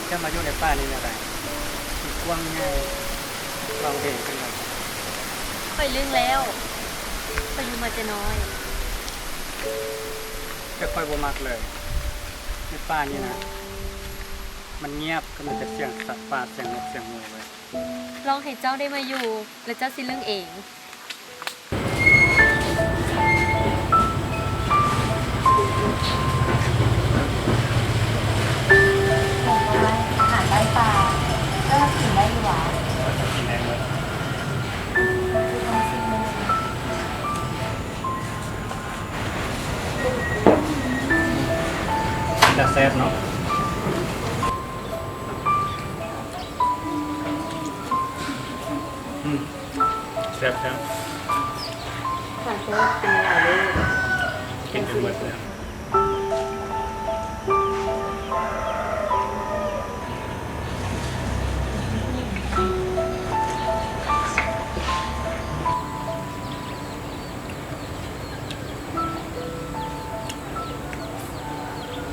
ເຈົ້າມາຢູ່ໃນປ່ານີ້ແນວໃດ? ມັນກວ້າງໃຫຍ່ ເວົ້າເດັ່ງຂຶ້ນແລ້ວ. ຂ້ອຍລຶ້ງແລ້ວ ຂ້ອຍຢູ່ມາແຕ່ນ້ອຍ. ແຕ່ຂ້ອຍບໍ່ມັກເລີຍ ໃນປ່ານີ້ນະ ມັນງຽບ ກໍມີແຕ່ສຽງສັດປ່າ ສຽງນົກ ສຽງໜູເວີຍ. ລອງໃຫ້ເຈົ້າໄດ້ມາຢູ່ ແລ້ວເຈົ້າຊິລຶ້ງເອງ. ອາຫານໃກ້ປາ ເຈົ້າກິນໄດ້ຢູ່ຫວາ? ເປັນຕາແຊບເນາະ. ອືມ ແຊບໆ. ຫາກແຊບ ກິນຫຼາຍເດີ ກິນຈົນໝົດແລ້ວ.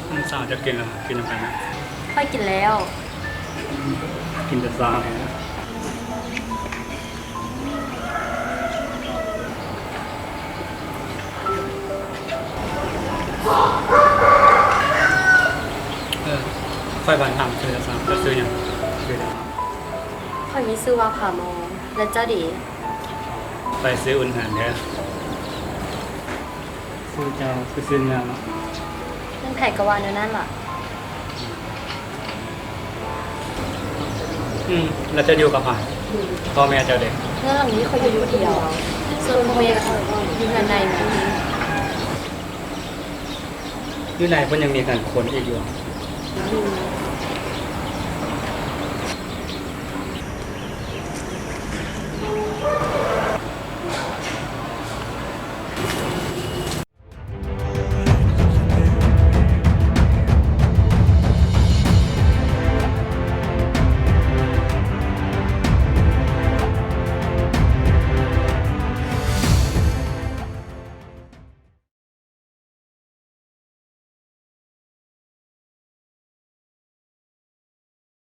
ອືມ ສາວ ເຈົ້າກິນແລ້ວ ກິນນຳກັນນະ. ຂ້ອຍກິນແລ້ວ. ກິນແຕ່ຊາແທ້. ເອີ ຂ້ອຍວ່າຖາມຊື່ເຈົ້າຊະ ເຈົ້າຊື່ຫຍັງ? ຊື່ຫຍັງ? ຂ້ອຍມີຊື່ວ່າ ພາມໍ. ແລະເຈົ້າເດ? ຂ້ອຍຊື່ ອຸນເຫີນ ເດີ. ຊື່ເຈົ້າຄືຊື່ເມືອງເນາະ. ແມ່ນໃຜກໍວ່າແນວນັ້ນລະ. ອືມ ແລ້ວເຈົ້າຢູ່ກັບໃຜ? ພໍ່ແມ່ເຈົ້າເດ? ເຮືອນຫຼັງນີ້ຂ້ອຍຢູ່ຜູ້ດຽວ ສ່ວນພໍ່ແມ່ຂ້ອຍຢູ່ເຮືອນໃນ. ຢູ່ໃນເພິ່ນຍັງມີເຮືອນຄົນອີກຢູ່? ມີ.